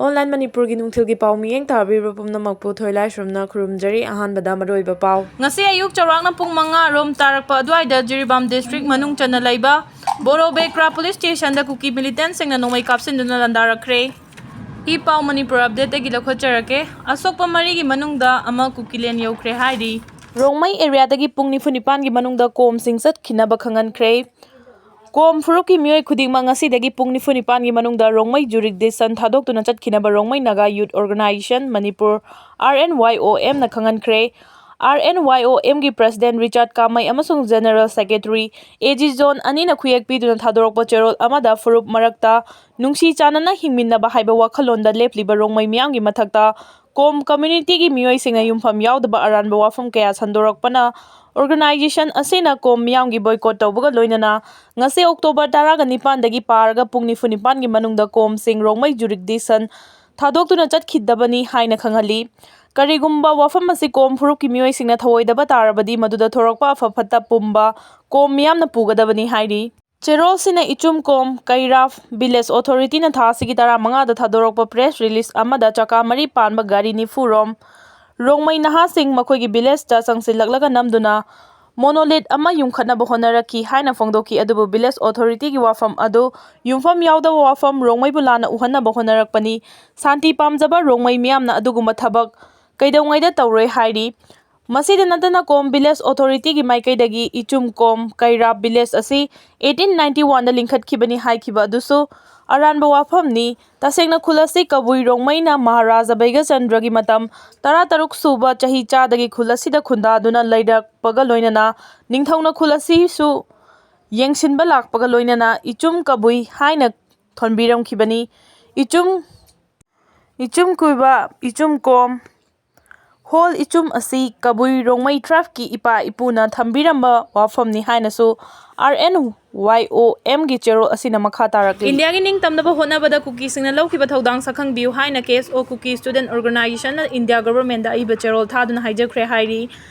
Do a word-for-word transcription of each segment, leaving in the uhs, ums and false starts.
Online ꯃꯅꯤꯄꯨꯔꯒꯤ ꯅꯨꯡꯊꯤꯜꯒꯤ ꯄꯥꯎ ꯃꯤꯠꯌꯦꯡ ꯇꯥꯕꯤꯕ ꯄꯨꯝꯅꯃꯛꯄꯨ ꯊꯣꯏꯂꯥꯏꯁ꯭ꯔꯝꯅ ꯈꯨꯔꯨꯝꯖꯔꯤ꯫ ꯑꯍꯥꯟꯕꯗ ꯃꯔꯨꯑꯣꯏꯕ ꯄꯥꯎ꯫ ꯉꯁꯤ ꯑꯌꯨꯛ ꯆꯥꯎꯔꯥꯛꯅ ꯄꯨꯡ ꯃꯉꯥ ꯔꯣꯝ ꯇꯥꯔꯛꯄ ꯑꯗꯨꯋꯥꯏꯗ ꯖꯤꯔꯤꯕꯥꯝ ꯗꯤꯁꯇ꯭ꯔꯤꯛ ꯃꯅꯨꯡ ꯆꯟꯅ ꯂꯩꯕ ꯕꯣꯔꯣꯕꯦꯀ꯭ꯔꯥ ꯄꯨꯂꯤꯁ ꯁ꯭ꯇꯦꯁꯟꯗ ꯀꯨꯀꯤ ꯃꯤꯂꯤꯇꯦꯟꯁꯤꯡꯅ ꯅꯣꯡꯃꯩ ꯀꯥꯞꯁꯤꯟꯗꯨꯅ ꯂꯥꯟꯗꯥꯔꯛꯈ꯭ꯔꯦ꯫ ꯏ ꯄꯥꯎ ꯃꯅꯤꯄꯨꯔ ꯑꯞꯗꯦꯠꯇꯒꯤ ꯂꯧꯈꯠꯆꯔꯛꯀꯦ꯫ ꯑꯁꯣꯛꯄ ꯃꯔꯤꯒꯤ ꯃꯅꯨꯡꯗ ꯑꯃ ꯀꯨꯀꯤꯂꯦꯟ ꯌꯧꯈ꯭ꯔꯦ ꯍꯥꯏꯔꯤ꯫ ꯔꯣꯡꯃꯩ ꯑꯦꯔꯤꯌꯥꯗꯒꯤ ꯄꯨꯡ ꯅꯤꯐꯨ ꯅꯤꯄꯥꯟꯒꯤ ꯃꯅꯨꯡꯗ ꯀꯣꯝꯁꯤꯡ ꯆꯠꯈꯤꯅꯕ ꯈꯪꯍꯟꯈ꯭ꯔꯦ꯫ ꯀꯣꯝ ꯐꯨꯔꯨꯞꯀꯤ ꯃꯤꯑꯣꯏ ꯈꯨꯗꯤꯡꯃꯛ ꯉꯁꯤꯗꯒꯤ ꯄꯨꯡ ꯅꯤꯐꯨ ꯅꯤꯄꯥꯟꯒꯤ ꯃꯅꯨꯡꯗ ꯔꯣꯡꯃꯩ ꯖꯨꯔꯤꯛꯗꯤꯁꯟ ꯊꯥꯗꯣꯛꯇꯨꯅ ꯆꯠꯈꯤꯅꯕ ꯔꯣꯡꯃꯩ ꯅꯥꯒꯥ ꯌꯨꯠ ꯑꯣꯔꯒꯅꯥꯏꯖꯦꯁꯟ ꯃꯅꯤꯄꯨꯔ, RNYOM, ꯅ ꯈꯪꯍꯟꯈ꯭ꯔꯦ꯫ RNYOM ꯒꯤ ꯄ꯭ꯔꯦꯁꯤꯗꯦꯟꯠ ꯔꯤꯆꯥꯔꯗ ꯀꯥꯃꯩ ꯑꯃꯁꯨꯡ ꯖꯦꯅꯔꯦꯜ ꯁꯦꯀ꯭ꯔꯦꯇꯔꯤ AG ꯖꯣꯟ ꯑꯅꯤꯅ ꯈꯨꯌꯦꯛ ꯄꯤꯗꯨꯅ ꯊꯥꯗꯣꯔꯛꯄ ꯆꯦꯔꯣꯜ ꯑꯃꯗ ꯐꯨꯔꯨꯞ ꯃꯔꯛꯇ ꯅꯨꯡꯁꯤ ꯆꯥꯟꯅꯅ ꯍꯤꯡꯃꯤꯟꯅꯕ ꯍꯥꯏꯕ ꯋꯥꯈꯜꯂꯣꯟꯗ ꯂꯦꯞꯂꯤꯕ ꯔꯣꯡꯃꯩ ꯃꯤꯌꯥꯝꯒꯤ ꯃꯊꯛꯇ ꯀꯣꯝ ꯀꯝꯃ꯭ꯌꯨꯅꯤꯇꯤꯒꯤ ꯃꯤꯑꯣꯏꯁꯤꯡꯅ ꯌꯨꯝꯐꯝ ꯌꯥꯎꯗꯕ ꯑꯔꯥꯟꯕ ꯋꯥꯐꯝ ꯀꯌꯥ ꯁꯟꯗꯣꯔꯛꯄꯅ ꯑꯣꯔꯒꯅꯥꯏꯖꯦꯁꯟ ꯑꯁꯤꯅ ꯀꯣꯝ ꯃꯤꯌꯥꯝꯒꯤ ꯕꯣꯏꯀꯣꯠ ꯇꯧꯕꯒ ꯂꯣꯏꯅꯅ ꯉꯁꯤ ꯑꯣꯛꯇꯣꯕꯔ ꯇꯔꯥꯒ ꯅꯤꯄꯥꯟꯗꯒꯤ ꯄꯥꯔꯒ ꯄꯨꯡ ꯅꯤꯐꯨ ꯅꯤꯄꯥꯟꯒꯤ ꯃꯅꯨꯡꯗ ꯀꯣꯝꯁꯤꯡ ꯔꯣꯡꯃꯩ ꯖꯨꯔꯤꯛꯗꯤꯁꯟ ꯊꯥꯗꯣꯛꯇꯨꯅ ꯆꯠꯈꯤꯗꯕꯅꯤ ꯍꯥꯏꯅ ꯈꯪꯍꯜꯂꯤ꯫ ꯀꯔꯤꯒꯨꯝꯕ ꯋꯥꯐꯝ ꯑꯁꯤ ꯀꯣꯝ ꯐꯨꯔꯨꯞꯀꯤ ꯃꯤꯑꯣꯏꯁꯤꯡꯅ ꯊꯧꯑꯣꯏꯗꯕ ꯇꯥꯔꯕꯗꯤ ꯃꯗꯨꯗ ꯊꯣꯔꯛꯄ ꯑꯐ ꯐꯠꯇ ꯄꯨꯝꯕ ꯀꯣꯝ ꯃꯤꯌꯥꯝꯅ ꯄꯨꯒꯗꯕꯅꯤ ꯍꯥꯏꯔꯤ꯫ ꯆꯦꯔꯣꯜꯁꯤꯅ ꯏꯆꯨꯝ ꯀꯣꯝ ꯀꯩꯔꯥꯞ ꯚꯤꯂꯦꯖ ꯑꯣꯊꯣꯔꯤꯇꯤꯅ ꯊꯥ ꯑꯁꯤꯒꯤ ꯇꯔꯥꯃꯉꯥꯗ ꯊꯥꯗꯣꯔꯛꯄ ꯄ꯭ꯔꯦꯁ ꯔꯤꯂꯤꯖ ꯑꯃꯗ ꯆꯀꯥ ꯃꯔꯤ ꯄꯥꯟꯕ ꯒꯥꯔꯤ ꯅꯤꯐꯨ ꯔꯣꯝ ꯔꯣꯡꯃꯩ ꯅꯍꯥꯁꯤꯡ ꯃꯈꯣꯏꯒꯤ ꯚꯤꯂꯦꯖꯇ ꯆꯪꯁꯤꯜꯂꯛꯂꯒ ꯅꯝꯗꯨꯅ ꯃꯣꯅꯣꯂꯤꯠ ꯑꯃ ꯌꯨꯝꯈꯠꯅꯕ ꯍꯣꯠꯅꯔꯛꯈꯤ ꯍꯥꯏꯅ ꯐꯣꯡꯗꯣꯛꯈꯤ, ꯑꯗꯨꯕꯨ ꯚꯤꯂꯦꯖ ꯑꯣꯊꯣꯔꯤꯇꯤꯒꯤ ꯋꯥꯐꯝ ꯑꯗꯨ ꯌꯨꯝꯐꯝ ꯌꯥꯎꯗꯕ ꯋꯥꯐꯝ ꯔꯣꯡꯃꯩꯕꯨ ꯂꯥꯟꯅ ꯎꯍꯟꯅꯕ ꯍꯣꯠꯅꯔꯛꯄꯅꯤ꯫ ꯁꯥꯟꯇꯤ ꯄꯥꯝꯖꯕ ꯔꯣꯡꯃꯩ ꯃꯤꯌꯥꯝꯅ ꯑꯗꯨꯒꯨꯝꯕ ꯊꯕꯛ ꯀꯩꯗꯧꯉꯩꯗ ꯇꯧꯔꯣꯏ ꯍꯥꯏꯔꯤ꯫ ꯃꯁꯤꯗ ꯅꯠꯇꯅ ꯀꯣꯝ ꯚꯤꯂꯦꯖ ꯑꯣꯊꯣꯔꯤꯇꯤꯒꯤ ꯃꯥꯏꯀꯩꯗꯒꯤ ꯏꯆꯨꯝ ꯀꯣꯝ ꯀꯩꯔꯥꯞ ꯚꯤꯂꯦꯖ ꯑꯁꯤ eighteen ninety one ꯗ ꯂꯤꯡꯈꯠꯈꯤꯕꯅꯤ ꯍꯥꯏꯈꯤꯕ ꯑꯗꯨꯁꯨ ꯑꯔꯥꯟꯕ ꯋꯥꯐꯝꯅꯤ꯫ ꯇꯁꯦꯡꯅ ꯈꯨꯜ ꯑꯁꯤ ꯀꯕꯨꯏ ꯔꯣꯡꯃꯩꯅ ꯃꯍꯥꯔꯥꯖꯥ ꯕꯩꯒꯆꯟꯗ꯭ꯔꯒꯤ ꯃꯇꯝ ꯇꯔꯥꯇꯔꯨꯛ ꯁꯨꯕ ꯆꯍꯤ ꯆꯥꯗꯒꯤ ꯈꯨꯜ ꯑꯁꯤꯗ ꯈꯨꯟꯗꯥꯗꯨꯅ ꯂꯩꯔꯛꯄꯒ ꯂꯣꯏꯅꯅ ꯅꯤꯡꯊꯧꯅ ꯈꯨꯜ ꯑꯁꯤꯁꯨ ꯌꯦꯡꯁꯤꯟꯕ ꯂꯥꯛꯄꯒ ꯂꯣꯏꯅꯅ ꯏꯆꯨꯝ ꯀꯕꯨꯏ ꯍꯥꯏꯅ ꯊꯣꯟꯕꯤꯔꯝꯈꯤꯕꯅꯤ꯫ ꯏꯆꯨꯝ, ꯏꯆꯨꯝ ꯀꯨꯏꯕ, ꯏꯆꯨꯝ ꯀꯣꯝ, ꯍꯣꯜ ꯏꯆꯨꯝ ꯑꯁꯤ ꯀꯕꯨꯏ ꯔꯣꯡꯃꯩ ꯇ꯭ꯔꯥꯏꯕꯀꯤ ꯏꯄꯥ ꯏꯄꯨꯅ ꯊꯝꯕꯤꯔꯝꯕ ꯋꯥꯐꯝꯅꯤ ꯍꯥꯏꯅꯁꯨ RNYOM ꯒꯤ ꯆꯦꯔꯣꯜ ꯑꯁꯤꯅ ꯃꯈꯥ ꯇꯥꯔꯛꯂꯤ꯫ ꯏꯟꯗꯤꯌꯥꯒꯤ ꯅꯤꯡꯇꯝꯅꯕ ꯍꯣꯠꯅꯕꯗ ꯀꯨꯀꯤꯁꯤꯡꯅ ꯂꯧꯈꯤꯕ ꯊꯧꯗꯥꯡ ꯁꯛꯈꯪꯕꯤꯌꯨ ꯍꯥꯏꯅ KSO Kuki Student Organization ꯅ ꯏꯟꯗꯤꯌꯥ ꯒꯚꯔꯟꯃꯦꯟꯠꯗ ꯑꯏꯕ ꯆꯦꯔꯣꯜ ꯊꯥꯗꯨꯅ ꯍꯥꯏꯖꯈ꯭ꯔꯦ ꯍꯥꯏꯔꯤ꯫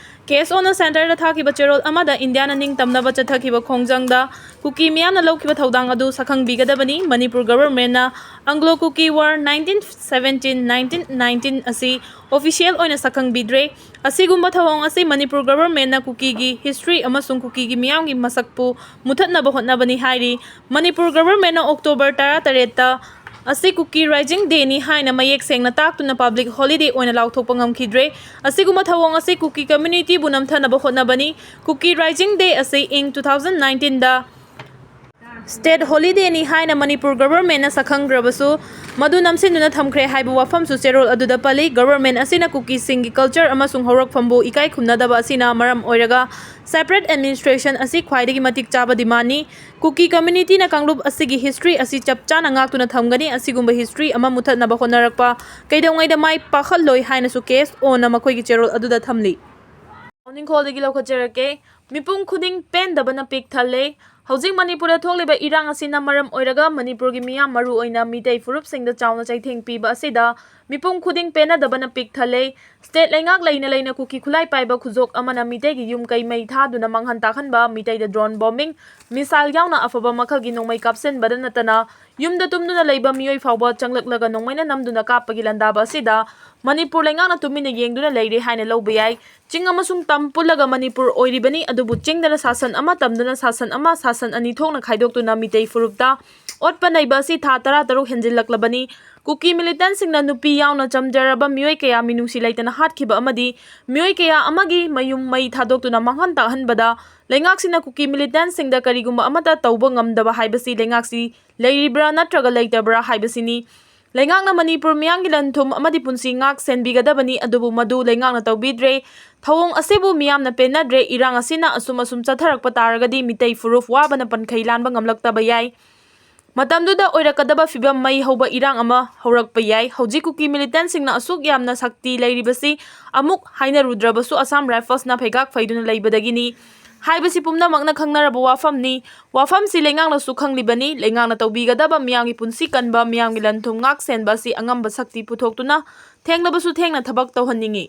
ꯀꯦ ꯑꯦꯁ ꯑꯣꯅ ꯁꯦꯟꯇꯔꯗ ꯊꯥꯈꯤꯕ ꯆꯦꯔꯣꯜ ꯑꯃꯗ ꯏꯟꯗꯤꯌꯥꯅ ꯅꯤꯡꯇꯝꯅꯕ ꯆꯠꯊꯈꯤꯕ ꯈꯣꯡꯖꯪꯗ ꯀꯨꯀꯤ ꯃꯤꯌꯥꯝꯅ ꯂꯧꯈꯤꯕ ꯊꯧꯗꯥꯡ ꯑꯗꯨ ꯁꯛꯈꯪꯕꯤꯒꯗꯕꯅꯤ꯫ ꯃꯅꯤꯄꯨꯔ ꯒꯚꯔꯟꯃꯦꯟꯠꯅ Anglo Kuki war nineteen seventeen nineteen nineteen ꯑꯁꯤ ꯑꯣꯐꯤꯁꯤꯌꯦꯜ ꯑꯣꯏꯅ ꯁꯛꯈꯪꯕꯤꯗ꯭ꯔꯦ꯫ ꯑꯁꯤꯒꯨꯝꯕ ꯊꯧꯑꯣꯡ ꯑꯁꯤ ꯃꯅꯤꯄꯨꯔ ꯒꯚꯔꯟꯃꯦꯟꯠꯅ ꯀꯨꯀꯤꯒꯤ ꯍꯤꯁꯇ꯭ꯔꯤ ꯑꯃꯁꯨꯡ ꯀꯨꯀꯤꯒꯤ ꯃꯤꯌꯥꯝꯒꯤ ꯃꯁꯛꯄꯨ ꯃꯨꯊꯠꯅꯕ ꯍꯣꯠꯅꯕꯅꯤ ꯍꯥꯏꯔꯤ꯫ ꯃꯅꯤꯄꯨꯔ ꯒꯚꯔꯟꯃꯦꯟꯠꯅ ꯑꯣꯛꯇꯣꯕꯔ ꯇꯔꯥꯇꯔꯦꯠꯇ ꯑꯁꯤ ꯀꯨꯀꯤ ꯔꯥꯏꯖꯤꯡ ꯗꯦꯅꯤ ꯍꯥꯏꯅ ꯃꯌꯦꯛ ꯁꯦꯡꯅ ꯇꯥꯛꯇꯨꯅ ꯄꯕ꯭ꯂꯤꯛ ꯍꯣꯂꯤꯗꯦ ꯑꯣꯏꯅ ꯂꯥꯎꯊꯣꯛꯄ ꯉꯝꯈꯤꯗ꯭ꯔꯦ꯫ ꯑꯁꯤꯒꯨꯝꯕ ꯊꯧꯑꯣꯡ ꯑꯁꯤ ꯀꯨꯀꯤ ꯀꯝꯃ꯭ꯌꯨꯅꯤꯇꯤꯕꯨ ꯅꯝꯊꯅꯕ ꯍꯣꯠꯅꯕꯅꯤ꯫ ꯀꯨꯀꯤ ꯔꯥꯏꯖꯤꯡ ꯗꯦ ꯑꯁꯤ ꯏꯪ ꯇꯨ ꯊꯥꯎꯖꯟ ꯅꯥꯏꯟꯇꯤꯟꯗ ꯁ꯭ꯇꯦꯠ ꯍꯣꯂꯤꯗꯦꯅꯤ ꯍꯥꯏꯅ ꯃꯅꯤꯄꯨꯔ ꯒꯚꯔꯟꯃꯦꯟꯠꯅ ꯁꯛꯈꯪꯈ꯭ꯔꯕꯁꯨ, ꯃꯗꯨ ꯅꯝꯁꯤꯟꯗꯨꯅ ꯊꯝꯈ꯭ꯔꯦ ꯍꯥꯏꯕ ꯋꯥꯐꯝꯁꯨ ꯆꯦꯔꯣꯜ ꯑꯗꯨꯗ ꯄꯜꯂꯤ꯫ ꯒꯚꯔꯟꯃꯦꯟꯠ ꯑꯁꯤꯅ ꯀꯨꯀꯤꯁꯤꯡꯒꯤ ꯀꯜꯆꯔ ꯑꯃꯁꯨꯡ ꯍꯧꯔꯛꯐꯝꯕꯨ ꯏꯀꯥꯏ ꯈꯨꯝꯅꯗꯕ ꯑꯁꯤꯅ ꯃꯔꯝ ꯑꯣꯏꯔꯒ, ꯁꯦꯄꯔꯦꯠ ꯑꯦꯗꯃꯤꯅꯤꯁꯇ꯭ꯔꯦꯁꯟ ꯑꯁꯤ ꯈ꯭ꯋꯥꯏꯗꯒꯤ ꯃꯇꯤꯛ ꯆꯥꯕ ꯗꯤꯃꯥꯟꯅꯤ꯫ ꯀꯨꯀꯤ ꯀꯝꯃ꯭ꯌꯨꯅꯤꯇꯤꯅ ꯀꯥꯡꯂꯨꯞ ꯑꯁꯤꯒꯤ ꯍꯤꯁꯇ꯭ꯔꯤ ꯑꯁꯤ ꯆꯞ ꯆꯥꯅ ꯉꯥꯛꯇꯨꯅ ꯊꯝꯒꯅꯤ꯫ ꯑꯁꯤꯒꯨꯝꯕ ꯍꯤꯁꯇ꯭ꯔꯤ ꯑꯃ ꯃꯨꯊꯠꯅꯕ ꯍꯣꯠꯅꯔꯛꯄ ꯀꯩꯗꯧꯉꯩꯗ ꯃꯥꯏ ꯄꯥꯛꯍꯜꯂꯣꯏ ꯍꯥꯏꯅꯁꯨ ꯀꯦ ꯑꯦꯁ ꯑꯣꯅ ꯃꯈꯣꯏꯒꯤ ꯆꯦꯔꯣꯜ ꯑꯗꯨꯗ ꯊꯝꯂꯤ꯫ ꯅꯤꯡꯈꯣꯜꯗꯒꯤ ꯂꯧꯈꯠꯆꯔꯛꯀꯦ꯫ ꯃꯤꯄꯨꯝ ꯈꯨꯗꯤꯡ ꯄꯦꯟꯗꯕꯅ ꯄꯤꯛ ꯊꯜꯂꯦ꯫ ꯍꯧꯖꯤꯛ ꯃꯅꯤꯄꯨꯔꯗ ꯊꯣꯛꯂꯤꯕ ꯏꯔꯥꯡ ꯑꯁꯤꯅ ꯃꯔꯝ ꯑꯣꯏꯔꯒ ꯃꯅꯤꯄꯨꯔꯒꯤ ꯃꯤꯌꯥꯝ, ꯃꯔꯨꯑꯣꯏꯅ ꯃꯤꯇꯩ ꯐꯨꯔꯨꯞꯁꯤꯡꯗ ꯆꯥꯎꯅ ꯆꯩꯊꯦꯡ ꯄꯤꯕ ꯑꯁꯤꯗ ꯃꯤꯄꯨꯝ ꯈꯨꯗꯤꯡ ꯄꯦꯟꯅꯗꯕꯅ ꯄꯤꯛ ꯊꯜꯂꯦ꯫ ꯁ꯭ꯇꯦꯠ ꯂꯩꯉꯥꯛ ꯂꯩꯅ ꯂꯩꯅ ꯀꯨꯀꯤ ꯈꯨꯠꯂꯥꯏ ꯄꯥꯏꯕ ꯈꯨꯖꯣꯛ ꯑꯃꯅ ꯃꯤꯇꯩꯒꯤ ꯌꯨꯝ ꯀꯩ ꯃꯩ ꯊꯥꯗꯨꯅ ꯃꯥꯡꯍꯟ ꯇꯥꯛꯍꯟꯕ, ꯃꯤꯇꯩꯗ ꯗ꯭ꯔꯣꯟ ꯕꯣꯝꯕꯤꯡ, ꯃꯤꯁꯥꯏꯜ ꯌꯥꯎꯅ ꯑꯐꯕ ꯃꯈꯜꯒꯤ ꯅꯣꯡꯃꯩ ꯀꯥꯞꯁꯤꯟꯕꯗ ꯅꯠꯇꯅ, ꯌꯨꯝꯗ ꯇꯨꯝꯗꯨꯅ ꯂꯩꯕ ꯃꯤꯑꯣꯏ ꯐꯥꯎꯕ ꯆꯪꯂꯛꯂꯒ ꯅꯣꯡꯃꯩꯅ ꯅꯝꯗꯨꯅ ꯀꯥꯞꯄꯒꯤ ꯂꯥꯟꯗꯥꯕ ꯑꯁꯤꯗ ꯃꯅꯤꯄꯨꯔ ꯂꯩꯉꯥꯛꯅ ꯇꯨꯃꯤꯟꯅ ꯌꯦꯡꯗꯨꯅ ꯂꯩꯔꯦ ꯍꯥꯏꯅ ꯂꯧꯕ ꯌꯥꯏ꯫ ꯆꯤꯡ ꯑꯃꯁꯨꯡ ꯇꯝ ꯄꯨꯜꯂꯒ ꯃꯅꯤꯄꯨꯔ ꯑꯣꯏꯔꯤꯕꯅꯤ, ꯑꯗꯨꯕꯨ ꯆꯤꯡꯗꯅ ꯁꯥꯁꯟ ꯑꯃ, ꯇꯝꯗꯅ ꯁꯥꯁꯟ ꯑꯃ, ꯁꯥꯁꯟ ꯑꯅꯤ ꯊꯣꯛꯅ ꯈꯥꯏꯗꯣꯛꯇꯨꯅ ꯃꯤꯇꯩ ꯐꯨꯔꯨꯞꯇ ꯑꯣꯠꯄ ꯅꯩꯕ ꯑꯁꯤ ꯊꯥ ꯇꯔꯥꯇꯔꯨꯛ ꯍꯦꯟꯖꯤꯜꯂꯛꯂꯕꯅꯤ꯫ ꯀꯨꯀꯤ ꯃꯤꯂꯤꯇꯦꯟꯠꯁꯤꯡꯅ ꯅꯨꯄꯤ ꯌꯥꯎꯅ ꯆꯝꯖꯔꯕ ꯃꯤꯑꯣꯏ ꯀꯌꯥ ꯃꯤꯅꯨꯡꯁꯤ ꯂꯩꯇꯅ ꯍꯥꯠꯈꯤꯕ ꯑꯃꯗꯤ ꯃꯤꯑꯣꯏ ꯀꯌꯥ ꯑꯃꯒꯤ ꯃꯌꯨꯝ ꯃꯩ ꯊꯥꯗꯣꯛꯇꯨꯅ ꯃꯥꯡꯍꯟ ꯇꯥꯛꯍꯟꯕꯗ ꯂꯩꯉꯥꯛꯁꯤꯅ ꯀꯨꯀꯤ ꯃꯤꯂꯤꯇꯦꯟꯠꯁꯤꯡꯗ ꯀꯔꯤꯒꯨꯝꯕ ꯑꯃꯠꯇ ꯇꯧꯕ ꯉꯝꯗꯕ ꯍꯥꯏꯕꯁꯤ ꯂꯩꯉꯥꯛꯁꯤ ꯂꯩꯔꯤꯕ꯭ꯔꯥ ꯅꯠꯇ꯭ꯔꯒ ꯂꯩꯇꯕ꯭ꯔꯥ ꯍꯥꯏꯕꯁꯤꯅꯤ꯫ ꯂꯩꯉꯥꯛꯅ ꯃꯅꯤꯄꯨꯔ ꯃꯤꯌꯥꯝꯒꯤ ꯂꯟ-ꯊꯨꯝ ꯑꯃꯗꯤ ꯄꯨꯟꯁꯤ ꯉꯥꯛ ꯁꯦꯟꯕꯤꯒꯗꯕꯅꯤ, ꯑꯗꯨꯕꯨ ꯃꯗꯨ ꯂꯩꯉꯥꯛꯅ ꯇꯧꯕꯤꯗ꯭ꯔꯦ꯫ ꯊꯧꯑꯣꯡ ꯑꯁꯤꯕꯨ ꯃꯤꯌꯥꯝꯅ ꯄꯦꯟꯅꯗ꯭ꯔꯦ꯫ ꯏꯔꯥꯡ ꯑꯁꯤꯅ ꯑꯁꯨꯝ ꯑꯁꯨꯝ ꯆꯠꯊꯔꯛꯄ ꯇꯥꯔꯒꯗꯤ ꯃꯤꯇꯩ ꯐꯨꯔꯨꯞ ꯋꯥꯕꯅ ꯄꯟꯈꯩ ꯂꯥꯟꯕ ꯉꯝꯂꯛꯇꯕ ꯌꯥꯏ꯫ ꯃꯇꯝꯗꯨꯗ ꯑꯣꯏꯔꯛꯀꯗꯕ ꯐꯤꯕꯝ ꯃꯩ ꯍꯧꯕ ꯏꯔꯥꯡ ꯑꯃ ꯍꯧꯔꯛꯄ ꯌꯥꯏ꯫ ꯍꯧꯖꯤꯛ ꯀꯨꯀꯤ ꯃꯤꯂꯤꯇꯦꯟꯠꯁꯤꯡꯅ ꯑꯁꯨꯛ ꯌꯥꯝꯅ ꯁꯛꯇꯤ ꯂꯩꯔꯤꯕꯁꯤ ꯑꯃꯨꯛ ꯍꯥꯏꯅꯔꯨꯗ꯭ꯔꯕꯁꯨ ꯑꯁꯥꯝ ꯔꯥꯏꯐꯜꯁꯅ ꯐꯩꯒꯥꯛ ꯐꯩꯗꯨꯅ ꯂꯩꯕꯗꯒꯤꯅꯤ꯫ ꯍꯥꯏꯕꯁꯤ ꯄꯨꯝꯅꯃꯛꯅ ꯈꯪꯅꯔꯕ ꯋꯥꯐꯝꯅꯤ꯫ ꯋꯥꯐꯝꯁꯤ ꯂꯩꯉꯥꯛꯅꯁꯨ ꯈꯪꯂꯤꯕꯅꯤ꯫ ꯂꯩꯉꯥꯛꯅ ꯇꯧꯕꯤꯒꯗꯕ ꯃꯤꯌꯥꯝꯒꯤ ꯄꯨꯟꯁꯤ ꯀꯟꯕ, ꯃꯤꯌꯥꯝꯒꯤ ꯂꯟ-ꯊꯨꯝ ꯉꯥꯛ ꯁꯦꯟꯕ ꯑꯁꯤ ꯑꯉꯝꯕ ꯁꯛꯇꯤ ꯄꯨꯊꯣꯛꯇꯨꯅ ꯊꯦꯡꯂꯕꯁꯨ ꯊꯦꯡꯅ ꯊꯕꯛ ꯇꯧꯍꯟꯅꯤꯡꯏ꯫